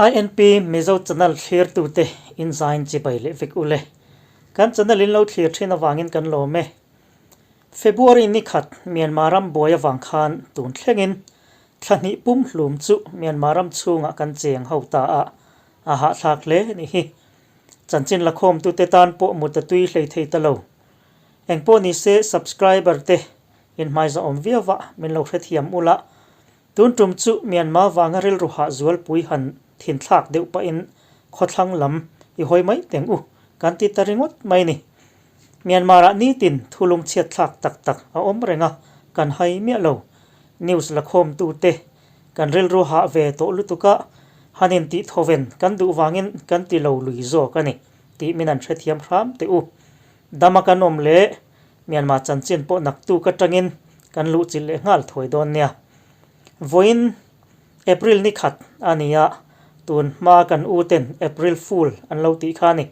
INP Mizo channel thlirtute inzain chibai leh vek ule. Kan channel in lo thlir thin avangin kan lawm e. February ni khat Myanmar ram buai avang khan tun thlengin thla hnih pum hlum chu Myanmar ram chhungah kan cheng ho ta a, a hahthlak hle ni hi. Chanchin lakhawmtute tan pawh mut a tui hlei thei ta lo. Engpawh nise subscriber te inhmaiza awm viau a min lo hrethiam ula. Tun tum chu Myanmar vanga rilru hah zualpui han thinthlak deuh pahin khawthlang lam i hawi mai teng u kan ti ta ringawt mai ni. Myanmar ah nitin thulung chhiatthlak tak tak a awm reng a, kan hai miah lo. News lakhawmtu te kan rilru hah ve tawh lutuk a, han intih thawven kan duh vangin kan ti lo lui zawk a ni tih min an hrethiam hram teh u. Dama kan awm leh Myanmar chanchin pawh naktuk atangin kan luhchilh leh nghal thuai dawn nia. Vawiin April ni khat a ni a, tun hma kan u ten April Fool an lo tih kha a ni.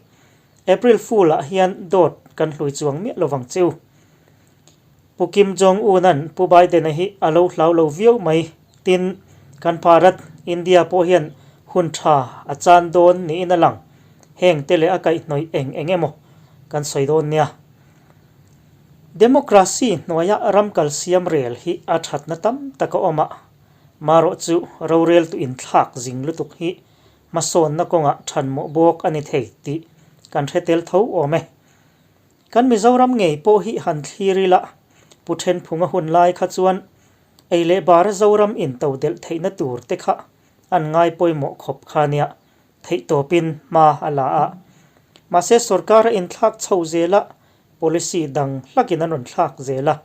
April Fool ah hian dawt kan hlui chuang miah lovang cheu. Pu Kim Jong Un an Pu Biden a hi a lo hlau lo viau mai. Tin, kan Bharat, India pawh hian hun tha a chan dawn niin a lang. Heng te leh a kaihhnawih eng eng emaw kan sawi dawn nia. Democracy hnuaia ram kal siam rel hi a thatna tam tak a awm a, marawh chu roreltu inthlak zing lutuk hi hmasawnna kawngah thanmawh bawk a ni thei tih kan hre tel tho awm e. Kan Mizoram ngei pawh hi han thlir ila, Pu Thenphunga hun lai kha chuan ei leh bara Zoram intodelh theihna tur te kha an ngai pawimawh khawp kha nia. Theihtawpin hma a la a. Mahse sorkar a inthlak chho zel a, policy dang hlakin an rawn thlak zel a.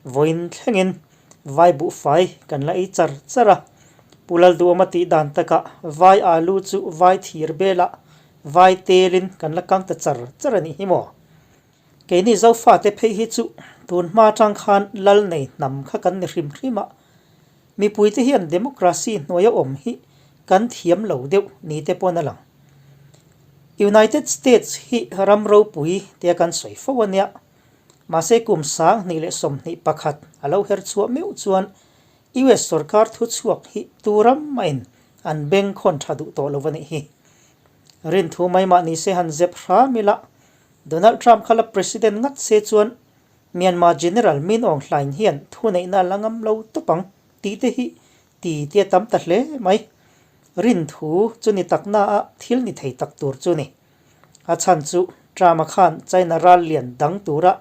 Vawiin thlengin vai buhfai kan la ei char char a. Pu Lalduhawma tih dan takah vai alu chu vai thir belah vai telin kan la kang ta char char a nih hi maw? Keini Zofate phei hi chu tun hma atang khan lal nei hnam kha kan ni hrim hrim a, mipuite hian democracy hnuaia awm hi kan thiam lo deuh ni te pawn a lang. United States hi ram ropui tia kan sawi fo a nia, mahse kum 2021 a lo her chhuah meuh chuan US sorkar thuchhuak hi tu ram mahin an bengkhawn tha duh tawh lo a nih hi. Rinthu mai mah nise han zep hram ila, Donald Trump kha la President ngat se chuan Myanmar General Min Aung Hlaing hian thuneihna a la ngam lo tawp ang tih te hi ti te a tam ta hle mai. Rinthu chu ni takna a thil ni thei tak tur chu ni. A chhan chu Trump-a khan China ral lian dang tura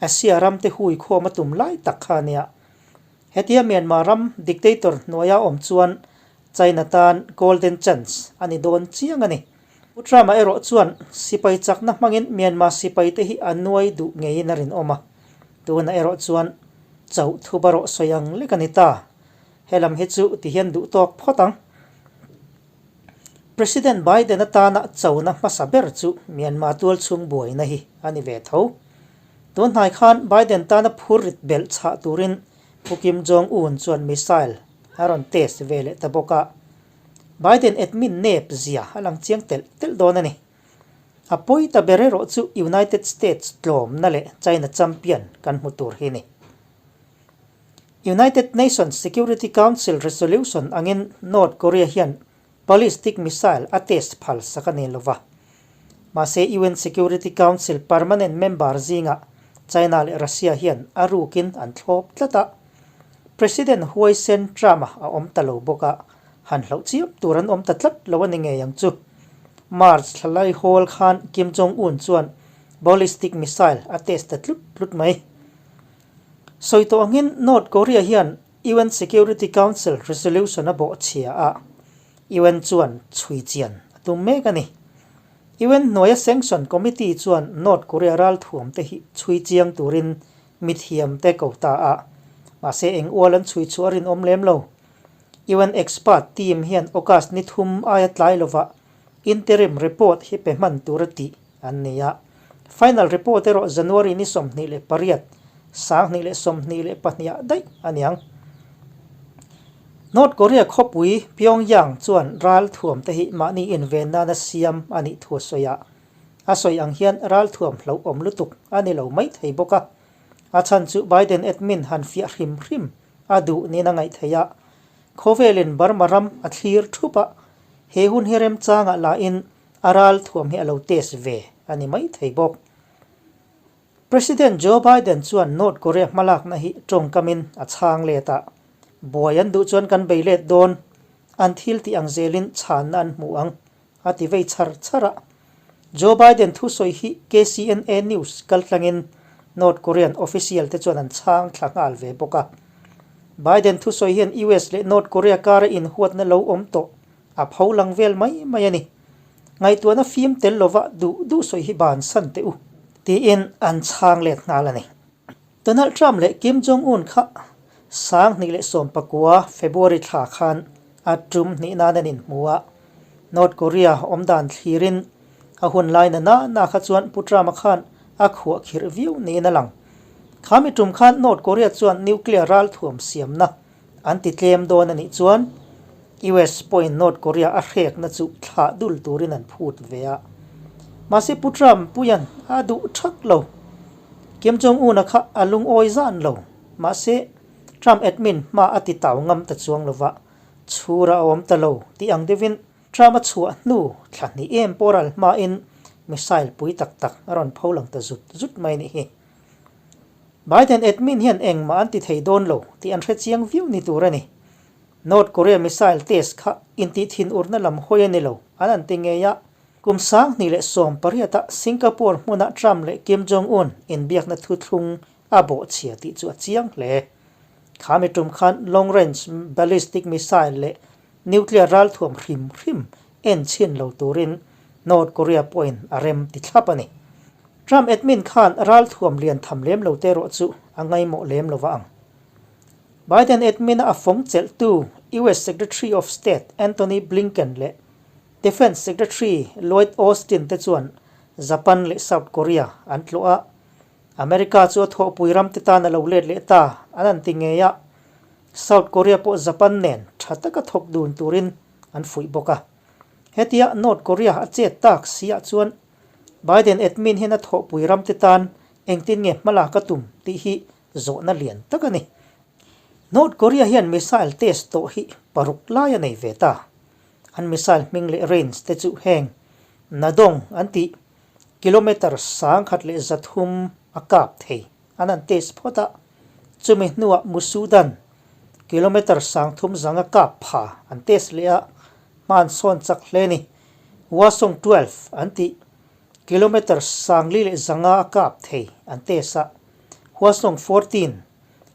Asia ram te hui khawm a tum lai tak kha a nia. Hetia Myanmar ram dictator hnuaia awm chuan China tan golden chance a ni dawn chiang a ni. Pu Trump-a erawh chuan sipai chakna hmangin Myanmar sipaite hi a nuai duh ngeiin a rinawm a, tunah erawh chuan chauh thuba rawh sawi ang lek a ni ta. Helam hi chu ti hian duh tawk phawt ang. President Biden atana chona hmasa ber chu Myanmar tualchhung buaina hi a ni ve tho. Tun hnai khan Biden tana phurrit belh chhah turin Pu Kim Jong-un chuan missile a rawn test ve leh ta bawk a. Biden admin nep zia a lang chiang telh telh dawn a ni. A pawi ta ber erawh chu United States tlawmna leh China champion kan hmu tur hi ni. United Nations Security Council resolution angin North Korea hian ballistic missile a test phal sak a ni lova. Mahse UN Security Council permanent member zingah China leh Russia hian a rukin an thlawp tlat a. President huaisen Trump-a a awm ta lo bawk a, han hlauh chiam tur an awm ta tlat lo a ni ngei ang chu. March thla lai hawl khan Kim Jong-un chuan ballistic missile a test ta tlut tlut mai. Sawi tawh angin North Korea hian UN Security Council resolution a bawh chhia a, UN chuan chhui chian a tum mek a ni. UN hnuaia Sanction Committee chuan North Korea ralthuam te hi chhui chiang turin mithiam te ko ta a, mahse eng ual an chhui chu a rinawm lem lo. UN expert team hian August ni thum aia tlai lovah interim report hi pe hman tur a tih an ni a, final report erawh January ni 28, 2022 ah daih a niang. North Korea khawpui Pyongyang chuan ral thuam te hi mahni inven nana siam a nih thu a sawi a. A sawi ang hian ralthuam hlauhawm lutuk a ni lo mai thei bawk a. A chhan chu Biden admin han fiah hrim hrim a duh niin a ngaih theih a. Khawvelin Burma ram a thlir thup a, He hun hi remchangah lahin a ral thuam hi a lo test ve a ni mai thei bawk. President Joe Biden chuan North Korea hmalakna hi tawngkamin a chhang let a, buai an duh chuan kan bei let dawn, an thil tih ang zelin chhanna an hmu ang, a ti vei char char a. Joe Biden thusawi hi KCNA News kaltlangin North Korean official te chuan an chhang thla nghal ve bawk a. Biden thusawi hian US leh North Korea kara inhuatna lo awm tawh a pho lang vel mai mai a ni. Ngaihtuahna fim tel lova duh duh sawi hi bansan teh u, tiin an chhang let nghal a ni. Donald Trump leh Kim Jong Un kha 2019 February thla khan a tum hnih nan an inhmu a, North Korea awmdan thlirin a hun lai na na na kha chuan Pu Trump-a khan a khuah khirh viau niin a lang. Kha mi tum khan North Korea chuan nuclear ralthuam siamna an ti tlem dawn a nih chuan US pawhin North Korea a hrekna chu thlah dul turin an phut ve a. Mahse Pu Trump puian a duh thak lo. Kim Jong Un-a kha a lungawi zan lo. Mahse Trump admin hma a ti tau ngam ta chuang lova, chhura a awm ta lo tih ang deuhin Trump a chhuah hnu thla hnih em pawh ral hmain missile pui tak tak a rawn pho lang ta zut zut mai nih hi. Biden admin hian engmah an ti thei dawn lo tih an hre chiang viau ni tur a ni. North Korea missile test kha intih thin urna lam hawi a ni lo an an ti ngei a. Kum 2018 a Singapore hmuna Trump leh Kim Jong Un inbiakna thuthlung a bawhchhia tih chu a chiang hle. Kha mi tum khan long range ballistic missile leh nuclear ralthuam hrim hrim en chhin lo turin North Korea pawhin a rem ti thlap a ni. Trump admin khan ralthuam lian tham lem lo te erawh chu a ngaimawh lem lo va ang. Biden admin a a fawng chelhtu US Secretary of State Antony Blinken leh Defence Secretary Lloyd Austin te chuan Japan leh South Korea an tlawh a, America chu a thawhpui ram te tan a lo let leh ta an an ti ngei a, South Korea pawh Japan nen tha taka thawk dun turin an fuih bawk a. Hetia North Korea a chet tak si ah chuan Biden admin hian a thawhpui ram te tan engtin nge hmalak a tum tih hi zawhna lian tak a ni. North Korea hian missile test tawh hi paruk lai a nei ve ta. An missile hming leh range te chu heng Nadong an tih kilometre 1300 a kap thei an han test phawt a, chumi hnuah Musudan kilometre 35 a kap pha an test leh a, hman sawn chak hle a ni. Hwasong 12 an tih kilometre 4,500 a kap thei an test a, Hwasong 14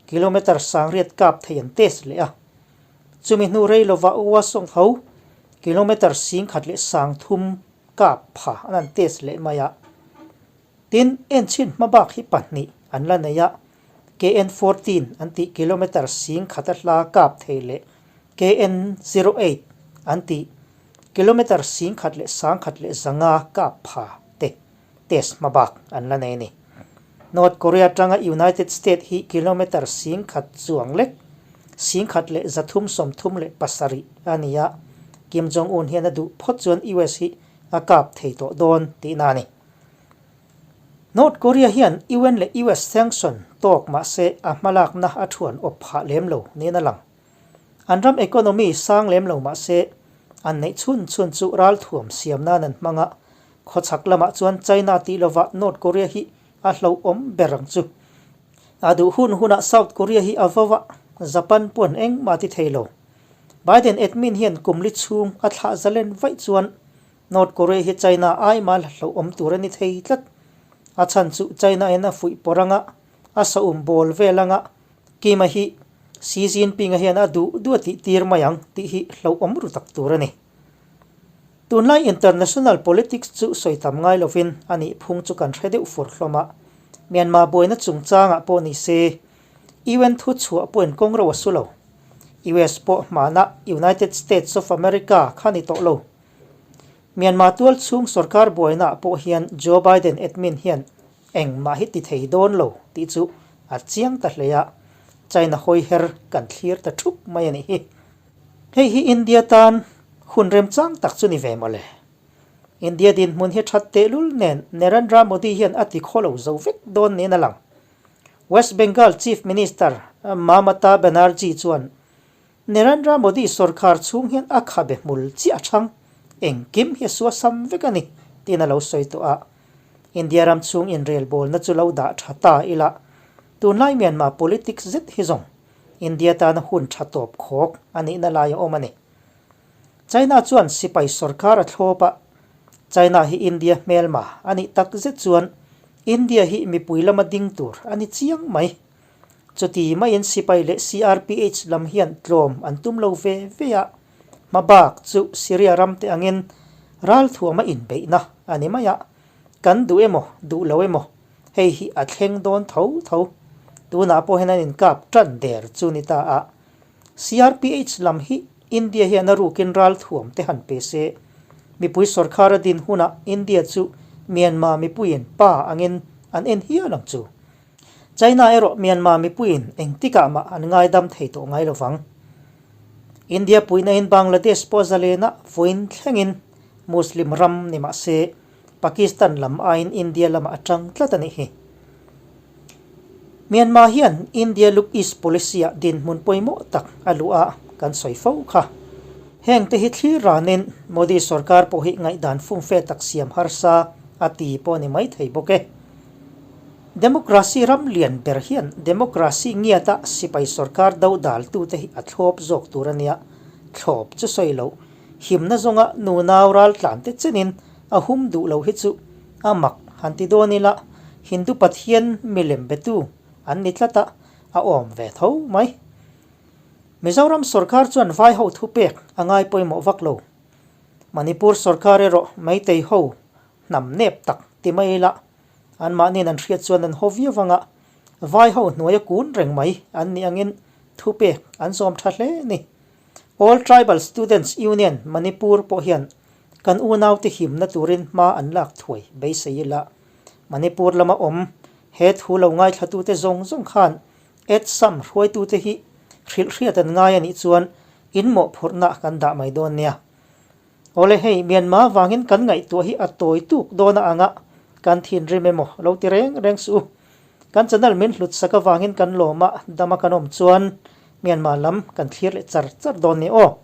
kilometre 8,000 kap thei an test leh a, chumi hnu rei lovah Hwasong ho kilometre 1300 kap pha an han test leh mai a. Tin, enchhin hmabak hi pahnih an la nei a, KN 14 an tih kilometre 10,000 a hla kap thei leh KN 08 an tih kilometre 11,500 kap pha te test hmabak an la nei a ni. North Korea atanga United State hi kilometre 10,000 chuang lek, 1337 a ni a, Kim Jong Un hian a duh phawt chuan US hi a kap thei tawh dawn tihna a ni. North Korea hian UN leh US sanction tawk mah se a hmalakna a thuan awp phah lem lo niin a lang. An ram economy sang lem lo mah se an neih chhun chhun chu ralthuam siam nan an hmang a, khawchhak lamah chuan China tih lovah North Korea hi a hlauhawm ber ang chu. A duh hun hunah South Korea hi a vo a, Japan pawn engmah a ti thei lo. Biden admin hian kum li chhung a thlah zalen vaih chuan North Korea hi China ai mal hlauhawm tur a ni thei tlat. A chhan chu China in a fuih pawr anga, a saum bawl vel anga, Kim-a hi Xi Jinping-a hian a duh duh a tih tir mai ang tih hi hlauhawm ru tak tur a ni. Tunlai international politics chu sawi tam ngai lovin a nih phung chu kan hre deuh fur hlawm a. Myanmar buaina chungchangah pawh ni se, UN thu chhuah pawhin kawng ro a su lo. US pawh hmanah United States of America kha ni tawh lo. Myanmar tual chhung sorkar buainaah pawh hian Joe Biden admin hian engmah hi ti thei dawn lo tih chu a chiang ta hle a, China hawi her kan thlir ta thup mai a nih hi. Hei hi India tan hun remchang tak chu ni ve mawle. India dinhmun hi that tehlul nen Narendra Modi hian a ti khaw lo zo vek dawn niin a lang. West Bengal Chief Minister Mamata Banerjee chuan Narendra Modi sorkar chhung hian a khabe hmul chiah a chhang. Engkim hi a suasam vek a ni, tiin a lo sawi tawh a. India ram chhung inrelbawlna chu lo dah tha ta ila, tunlai Myanmar politics zet hi zawng India tana hun tha tawp khawk a nihna lai a awm a ni. China chuan sipai sorkar a thlawp a, China hi India hmelma a nih tak zet chuan India hi mipui lama ding tur a ni chiang mai. Chuti maiin sipai leh CRPH lam hian tlawm an tum lo ve ve a, hmabak chu Syria ram te angin ralthuama inbeihna a ni mai a, kan duh emaw duh lo emaw hei hi a thleng dawn tho tho. Tunah pawh hian an inkap tan der chu ni ta a, CRPH lam hi India hian a rukin ralthuam te han pe se, mipui sorkar a din hunah India chu Myanmar mipuiin pa angin an en hial ang chu. China erawh Myanmar mipuiin engtikah mah an ngaidam thei tawh ngai lo vang. India puihnain Bangladesh pawh zalena vawiin thlengin Muslim ram ni mah se Pakistan lam aiin India lamah a tang tlat a nih hi. Myanmar hian India Look East Policy-ah dinhmun pawimawh tak a luh a kan sawi fo kha. Hengte hi thlir ranin Modi sorkar pawh hi ngaihdan fumfe tak siam harsa a ti pawh a ni maithei bawk e. Democracy ram lian ber hian democracy ngiata sipai sorkar do daltute hi a thlawp zawk tur a nia, thlawp chu sawi loh. Himna zawnga nunau ral tlan te chenin a hum duh lo hi chu a mak han ti dawn ila, Hindu Pathian milem betu an ni tlat a, a awm ve tho mai. Mizoram sorkar chuan vai ho thupek a ngai pawimawh vak lo. Manipur sorkar erawh Meitei ho hnam nep tak ti mai ila, anmahniin an hriat chuan an haw viau vang a, vai ho hnuaia kun reng mai an nih angin thupek an zawm tha hle a ni. All Tribal Students Union Manipur pawh hian kan unaute himna turin hma an lak thuai beisei ila, Manipur lama awm he thu lo ngaithlatute zawng zawng khan EDSAM hruaitute hi hrilhhriat an ngai a nih chuan in mawhphurhna kan dah mai dawn nia. Awle hei Myanmar vangin kan ngaihtuah hi a tawi tuk dawn a anga kan thinrim emaw lo ti reng reng suh u. Kan channel min hlut sak avangin kan lawm a, dama kan awm chuan Myanmar lam kan thlir leh char char dawn ni aw.